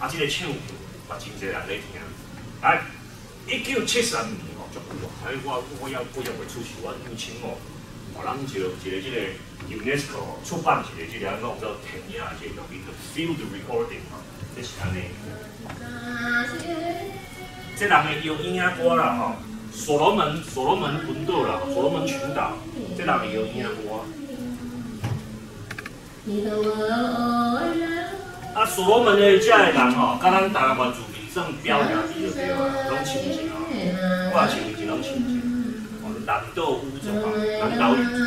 啊，這個唱片嘛真濟人咧聽。來，1973年吼，足久啊！哎，我猶未出世，我幼青哦，哦，咱一個一個這個 UNESCO 出版一個這個按怎叫電影的這個錄音，叫 Field Recording 吼，這是按呢。這人的搖嬰仔歌啦吼，所羅門群島啦，所羅門群島，這人的搖嬰仔歌。啊，所羅門的遮的人吼，佮咱台灣原住民算表兄弟就對啊，攏親戚吼，我也親戚攏親戚。哦，南島語族啊，南島語族。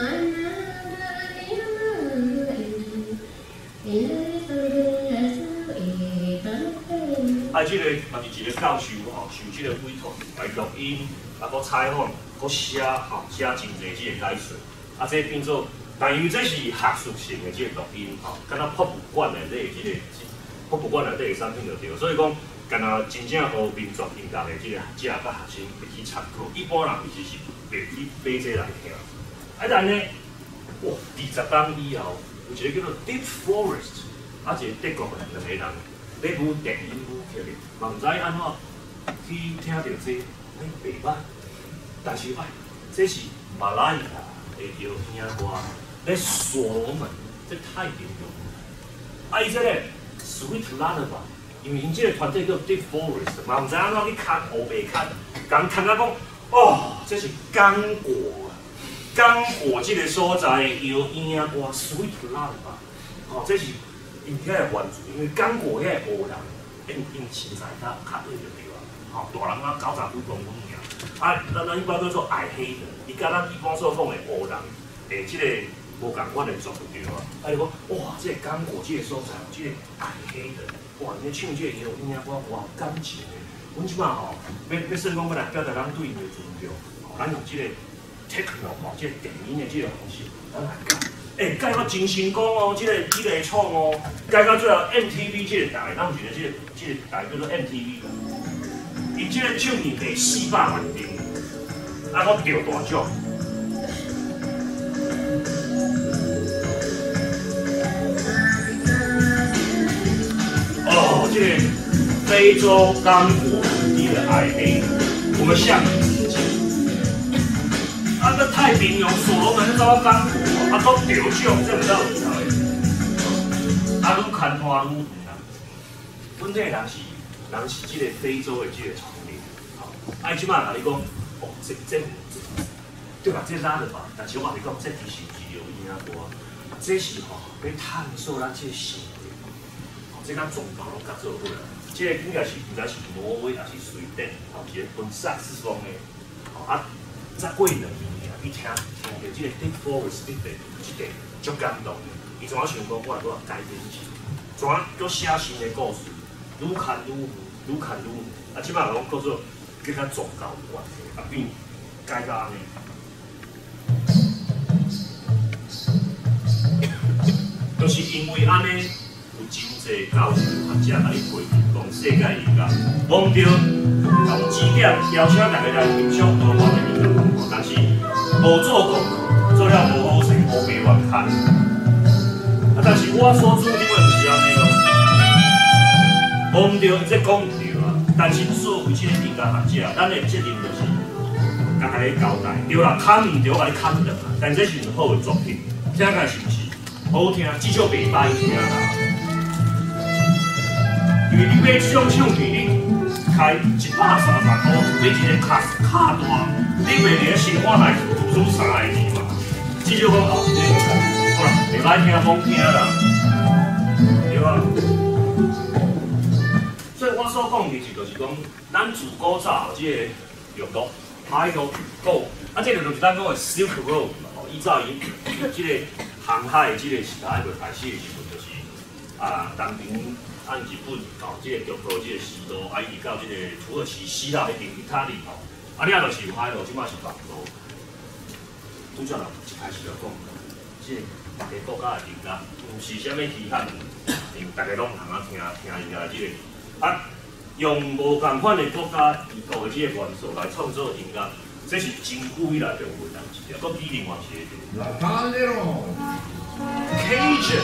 啊，這個嘛是一個教授吼，受這個委託來錄音，啊，閣採訪，閣寫吼，寫真濟這個解說，啊，這變做。但因為這是學術性的這個錄音吼，敢若博物館內底這個博物館內底的產品就對，所以講，敢若真正學民族音樂的這個學者佮學生會去參考，一般人其實是袂去買這來聽。啊，但呢，哇，20冬以後，有一個叫做 Deep Forest，啊，一個德國的兩個人咧舞電音舞曲的，嘛毋知按怎去聽著這，欸，袂歹，但是哎，這是馬來亞的搖嬰歌。咧所羅門，這太平洋。啊，伊這個 Sweet Lullaby，因為𪜶這個團隊叫 Deep Forest，嘛毋知按怎去牽烏白牽，共牽甲講，哦，這是剛果啊，剛果這個所在的搖嬰仔歌 Sweet Lullaby，哦，這是𪜶遐的原住，因為剛果遐的黑人，𪜶身材較較矮就對啊，吼，大人仔90幾公分爾。啊，咱一般叫做矮黑人，伊佮咱一般所講的黑人，欸，這個。無仝款的族就對啊！啊，伊講哇，這個剛果這個所在，這個矮黑的，哇，𪜶咧唱這個搖嬰仔歌，哇，有感情的。阮這擺吼，欲算講欲來表達咱對𪜶的尊重，吼，咱用這個 techno 吼，這個電音的這個方式，咱來改。欸，改到真成功哦，這個這個創哦，改到最後 MTV 這個台，咱有一個這個台叫做 MTV，伊這個唱片賣400萬張，啊，閣得大獎。哦，這個非洲剛果土地的矮黑，我們向你致敬。啊，這太平洋所羅門走到剛果，啊，閣得獎，這毋知有厲害。啊，愈牽拖愈遠啦。阮這個人是這個非洲的這個叢林，吼。啊，伊這擺共你講，哦，這對吧？這拉的吧，但是我共你講，這其實毋是搖嬰仔歌，這是吼欲探索咱這個生活。這佮宗教攏合做伙啦。這個應該是毋知是挪威抑是瑞典，吼，一個彈薩克斯風的，吼啊，才過兩年爾，伊聽聽著這個 Deep Forest 這個這個足感動的，伊怎想講，我來閣改編一下，怎閣寫新的故事，愈牽愈遠，愈牽愈遠，啊，這擺攏叫做佮較宗教有關係，啊變改到按呢。就是因為按呢。有真濟教授學者共你批評講，世界音樂無毋對，共指點邀請大家來欣賞多元的音樂文化，但是無做功課，做了無好勢，烏白亂牽。啊，但是我所主張的毋是按呢哦，無毋對，這講毋對啊。但是作為這個音樂學者，咱的責任就是共大家交代，對啦，牽毋對，我共你牽轉來。但這是毋好的作品，聽起來是毋是好聽？至少袂歹聽啦。因為你買這種唱片，你開130塊，買一個卡卡帶，你袂佇咧生活內輸三个錢嘛？至少講哦，這好啦，袂歹聽，罔聽啦，對吧？所以我所講其實就是講，咱自古早這個陸路、海路、古，啊，這個就是咱講的 Silk Road 嘛，吼，以早伊這個航海的這個時代還未開始的時陣，就是啊，東瀛。按日本到這個中國這個絲路，啊，一直到這個土耳其、希臘彼邊、意大利吼，啊，了就是有海路，這擺是陸路。拄才人一開始就講，這個逐个國家的音樂，毋是啥物稀罕，因為逐家攏通啊聽聽音樂這個，啊，用無仝款的國家異國的這個元素來創作音樂，這是真久以來就有的代誌啊。閣比另外一個。Cajun。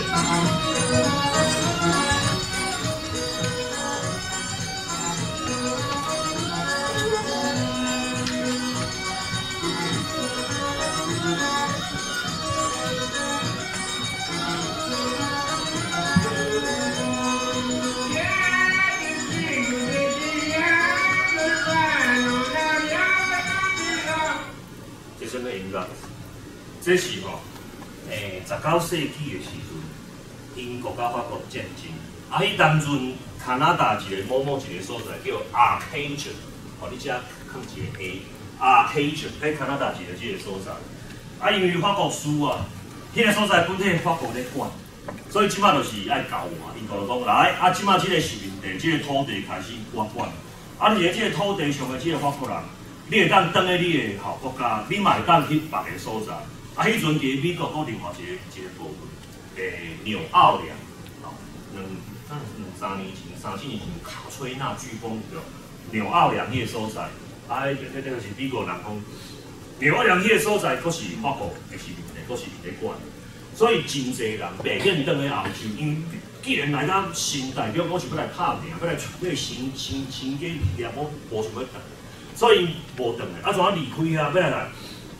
這是吼，19世紀的時陣，英國佮法國戰爭。啊，彼當陣加拿大一個某某一個所在叫 Arcadian，吼，你遮囥一個 A，Arcadian 喺加拿大一個這個所在。啊，因為法國輸啊，彼個所在本體法國咧管，所以這擺就是愛交換。英國就講來，啊，這擺這個殖民地、這個土地開始我管。啊，佇咧這個土地上的這個法國人，你會當轉去你的吼國家，你嘛會當去別個所在。啊，彼陣佇美國閣另外一個部分，紐奧良，吼，兩三年前、三四年前卡崔娜颶風對，紐奧良彼個所在，啊，彼個是美國人講，紐奧良彼個所在，閣是法國的殖民地，閣是佇咧管，所以真濟人袂願轉去歐洲，因為既然來到新大陸，我是欲來拍拚，欲來欲新新新家業，我無想欲轉，所以無轉來。啊，怎啊離開遐，欲來來？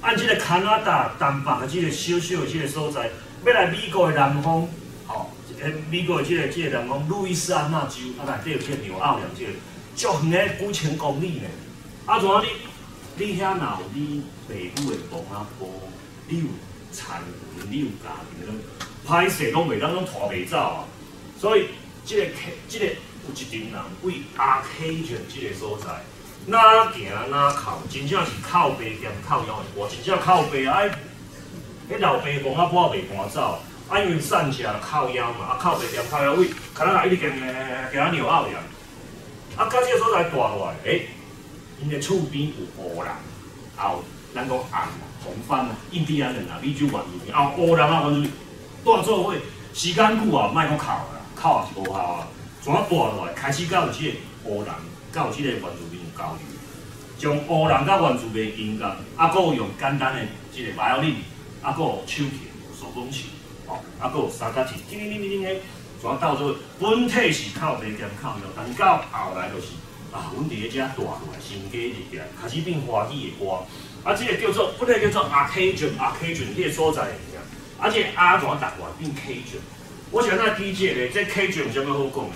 按這個加拿大東北的這個小小的這個所在，欲來美國的南方，吼，美國的這個南方路易斯安那州，啊內底有這個紐奧良這個，足遠的幾千公里呢。啊，怎啊你遐若有你爸母的墓仔埔，你有田園，你有家庭，歹勢攏袂當攏拖袂走啊。所以這個有一群人為阿 K 郡這個所在，哪行哪哭，真正是哭爸兼哭腰的歌，真正哭爸啊！彼老爸墓仔埔袂搬走，啊，因為散車靠腰嘛，啊，哭爸兼哭腰，為加拿大一直行行行到紐奧良，啊，到這個所在蹛落來，欸，𪜶的厝邊有黑人，也有咱講紅紅番啊，印第安人啊，美洲原住民，也有黑人啊，原住民，蹛做伙，時間久啊，莫閣哭啦，哭也是無效啊。怎啊蹛落來，開始佮有這個黑人，佮有這個原住民有交流，將黑人佮原住民音樂，啊，閣有用簡單的這個 violin，啊，閣有手琴、手風琴，吼，啊，閣有三角琴，叮叮叮叮叮，怎啊鬥做伙？本體是哭爸兼哭腰，但是到後來就是啊，阮佇咧遮蹛落來，成家立業，開始變歡喜的歌。啊，這個叫做本來叫做 Arcadian，Arcadian 彼個所在的名。啊，這個阿怎啊讀過來變 Cajun？我是按怎記這個？這 Cajun 有啥物好講的？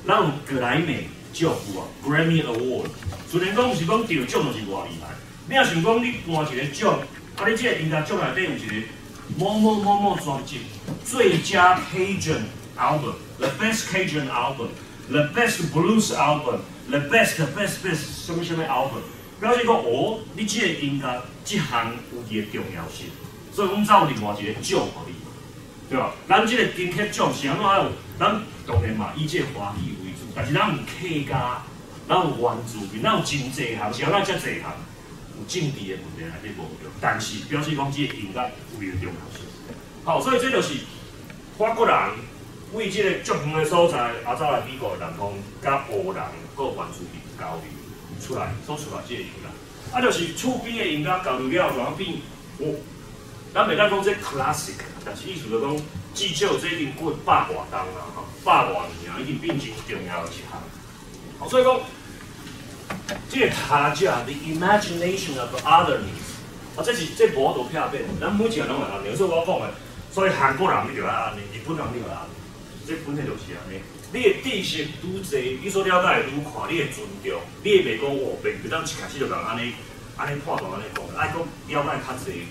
咱有格萊美獎有啊，Grammy Award。雖然講毋是講得獎就是偌厲害，你若想講你頒一個獎，啊，你這個音樂獎內底有一個某某某某專輯最佳 Cajun album，the best Cajun album，the best blues album，the best best best 啥物啥物 album，表示講哦，你這個音樂這項有伊的重要性，所以阮才有另外一個獎予你，對吧？咱這個金曲獎是按怎有？咱當然嘛以這個華語為主，但是咱有客家，咱有原住民，咱有真濟項，是按怎遮濟項？有政治的問題內底無對，但是表示講這個音樂有伊的重要性。好，所以這就是法國人為這個足遠的所在，啊走來美國的南方，佮黑人、佮原住民交流出來，所出來這個音樂，啊，就是厝邊的音樂交流了後，就變哦，咱袂當講這 classic，但是意思就講，至少這已經過百外冬啦，吼，百外年啊，已經變真重要的一項。好，所以講，這個他者，the imagination of otherness，啊，這是這無法度避免，咱每一個攏會按呢。所以我講的，所以韓國人你就愛按呢，日本人你就愛按呢，這本身就是按呢。你的知識愈濟，你所了解的愈闊，你會尊重，你會袂講哦，袂當一開始就共按呢按呢判斷按呢講，愛閣了解較濟。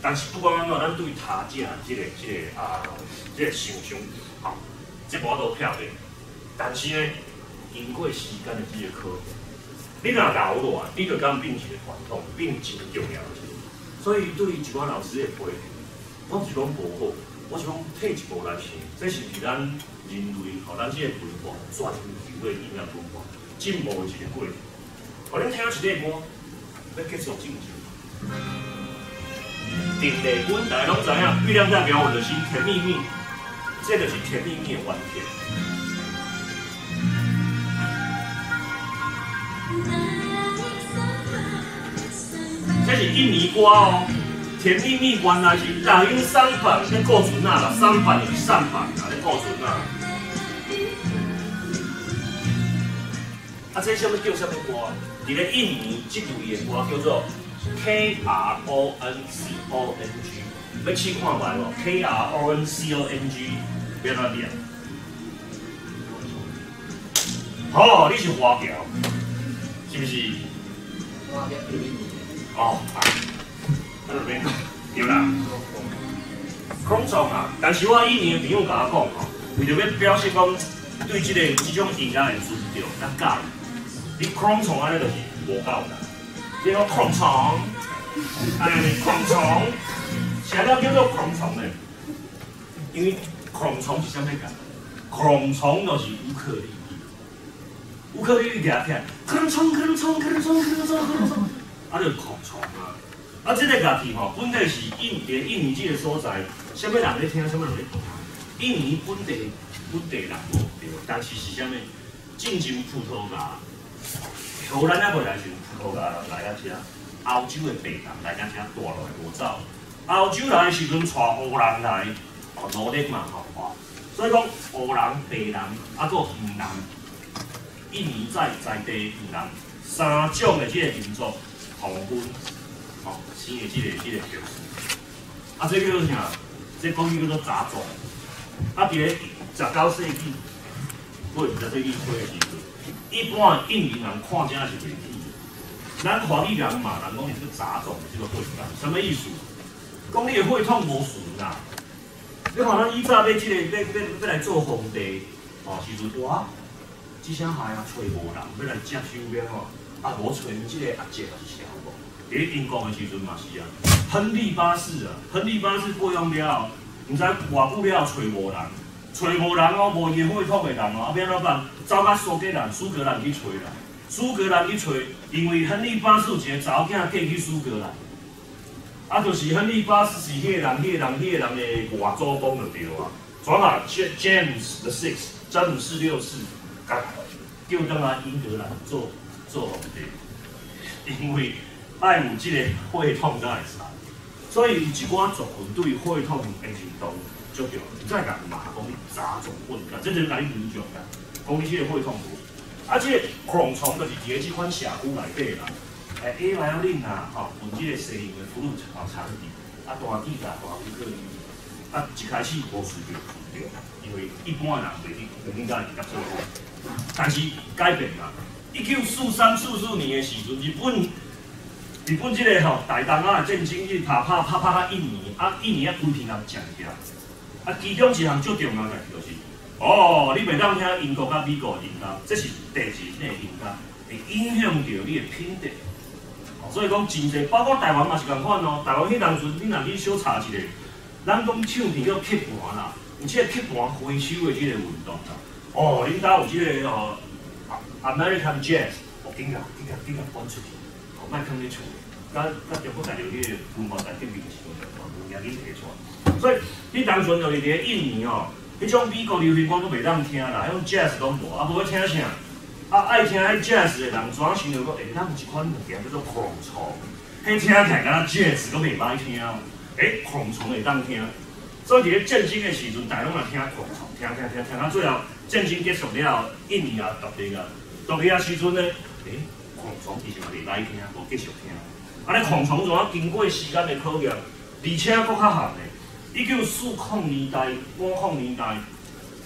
但是不管按怎，咱對他者這個啊，這個想象，吼，這無法度避免。但是呢，經過時間的這個考驗，你若留落來，你就敢變一個傳統，變真重要的。所以對一寡老師的批評，我毋是講無好，我是講退一步來想，這是毋是咱人類吼，咱這個文化全球的音樂文化進步的一個過程。予恁聽一個歌，欲結束進程。鄧麗君大家攏知影，月亮代表我的心，甜蜜蜜，這就是甜蜜蜜的原曲。這是印尼歌哦，甜蜜蜜原來是大英三板咧顧船仔啦，三板就是舢板啦，咧顧船仔。啊，這啥物叫啥物歌？佇咧印尼，這類的歌叫做 KRONCONG，欲試看覓無？KRONCONG 欲按怎念？好，你是華僑，是毋是？哦，啊，那就免講。對啦，孔蟲啊！但是我印尼的朋友共我講吼，為著欲表示講對這个這種音樂的尊重佮佮意，你孔蟲按呢就是無夠啦。你講孔蟲，哎，孔蟲，啥叫叫做孔蟲呢？因為孔蟲是啥物解？孔蟲就是烏克麗麗，烏克麗麗舉起來，孔蟲孔蟲孔蟲孔蟲孔蟲，啊，就是孔蟲啊！啊，這个樂器吼，本底是印尼這个所在，啥物人咧聽，啥物人咧彈。印尼本地人無對，但是是啥物？進前葡萄牙，荷蘭仔過來時，葡萄牙人來啊遮，歐洲的白人來遮遮帶落來無走。歐洲來的時陣，帶黑人來，哦，奴隸嘛吼，所以講黑人、白人，啊，閣黃人，印尼在地黃人，三種的這个民族通婚，吼，生的這个特殊。啊，這叫做啥？這國語叫做雜種。啊，佇咧19世紀，或20世紀初的時陣，一般印尼人看這是袂起的。咱華語人嘛，人講是這個雜種的這個血統，啥物意思？講你的血統無純啦。你看咱以早欲這个欲來做皇帝，吼時陣哇，這聲害啊，揣無人欲來接手欲吼，啊無揣這个阿叔是啥無？佇咧英國的時陣嘛是啊，亨利八世啊，亨利八世過用了後，毋知偌久了後揣無人，揣無人哦，無伊血統的人哦，啊欲按怎辦？走到蘇格蘭，蘇格蘭去揣啦，蘇格蘭去揣，因為亨利八世有一個查某囝嫁去蘇格蘭。啊，就是亨利八世是彼個人、彼個人、彼個人的外祖公就對啊。怎啊？James the Sixth，詹姆士六世，共叫轉來英格蘭做皇帝，因為愛有這个血統才會使。所以有一寡族群對血統的認同足重要，再共罵講你雜種混血，這就是共你尊重啦，講你這个血統無。啊，這个孔蟲就是佇咧這款社區內底啦。欸，A violin 啊，吼，用這个西洋的 flute 吼，長笛，啊，彈吉他、彈烏克麗麗，啊，一開始無隨著對，因為一般的人袂去，袂去共伊合作。但是改變啦，1943、44年的時陣，日本這个吼大東亞的戰爭，伊拍拍拍拍到印尼，啊，印尼啊規片人占起來，啊，其中一項最重要的代誌就是，哦，你袂當聽英國佮美國的音樂，這是第二個音樂，會影響著你的品質。所以講真濟，包括台灣嘛是仝款哦。台灣彼當陣，你若去小查一下，咱講唱片叫刻盤啦，有這个刻盤回收的這个運動啦。哦，恁兜有這个哦，American Jazz，哦，緊共緊共緊共搬出去，哦，莫囥咧厝，佮中國大陸彼个文化大革命時陣，物件緊提出來。所以彼當陣就是佇咧印尼哦，彼種美國流行歌閣袂當聽啦，彼種 Jazz 攏無，啊無欲聽啥？啊，愛聽彼 jazz 的人，怎想著講？欸，咱有一款物件叫做孔蟲，彼聽起來敢若 jazz 閣袂歹聽哦。欸，孔蟲會當聽。所以佇咧戰爭的時陣，大家攏來聽孔蟲，聽聽聽聽到最後，戰爭結束了後，印尼也獨立啊。獨立啊時陣呢，欸，孔蟲其實嘛袂歹聽，無繼續聽。啊，咧孔蟲怎啊經過時間的考驗，而且閣較譀呢？1940年代、50年代，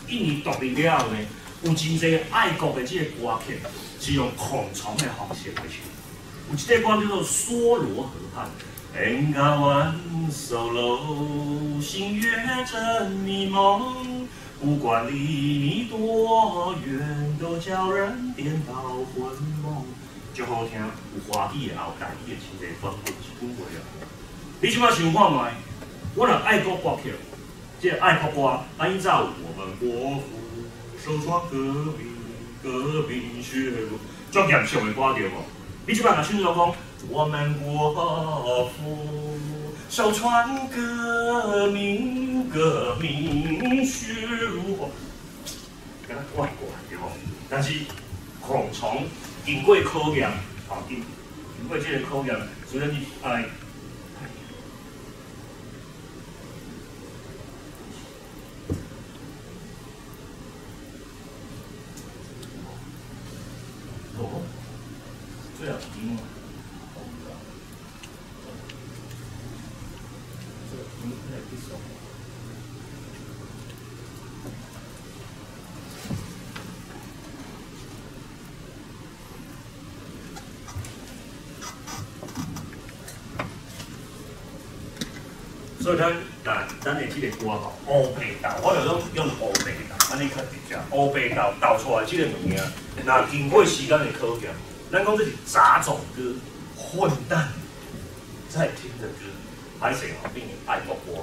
印尼獨立了後呢？有真濟愛國的這个歌曲是用孔蟲的方式來唱。有一个歌叫做《梭羅河畔》，Bengawan Solo，星月正迷蒙，不管離你多遠，都叫人顛倒魂夢。足好聽，有華語的，也有台語的，真濟版本是阮會啊。你這擺想看覓？我若愛國歌曲，這个愛國歌，咱以早有我們國父。首創革命，革命血如足嚴肅的歌對無？你這擺若唱做講，我們國父首創革命，革命血如火，敢若怪怪對無？但是孔蟲經過考驗，吼，經過這个考驗，雖然伊愛。最後一張。這個來結束。所以咱若咱的這个歌吼，烏白鬥，我就講用烏白鬥，按呢較直接。烏白鬥鬥出來這个物件，若經過時間的考驗，咱講這是雜種歌，混蛋在聽的歌，歹勢吼變成愛國歌。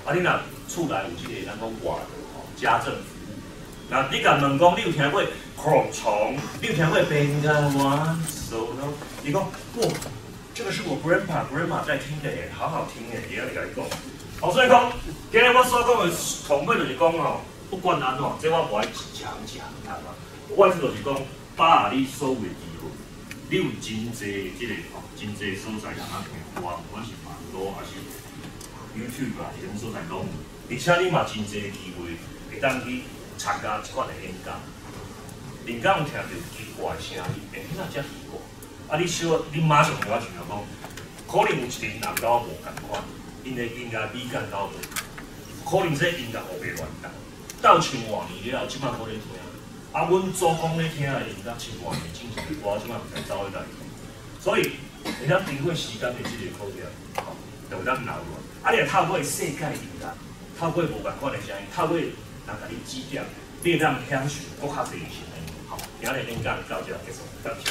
啊，你若厝內有這个咱講外勞吼，家政服務，若你共問講，你有聽過孔蟲？你有聽過變甲我手呢？伊講哇，這個是我 grandpa grandma 在聽的耶，好好聽耶，伊按呢共你講。好，所以講，今日我所講的同尾就是講吼，不管按怎，這我無愛講講，知嘛？我意思就是講，把握你所有的機會，你有真濟這个吼，真濟所在通聽歌，不管是網路還是 YouTube 啊，這種所在攏有，而且你嘛真濟機會會當去參加這款的演講。人家有聽著奇怪的聲音，欸，哪遮奇怪？啊，你小，你馬上就我想著講，可能有一群人佮我無仝款，𪜶的音樂美感佮我無，可能這音樂烏白亂鬥，鬥千外年了後，這擺閣咧聽。啊，阮祖公咧聽的音樂千外年之前的歌，這擺毋知走去佗去。所以，會當經過時間的這個考驗，吼，就會當留落。啊，你若透過世界音樂，透過無仝款的聲音，透過人共你指點，你會當享受閣較濟的聲音。好，今日演講到這結束，感謝。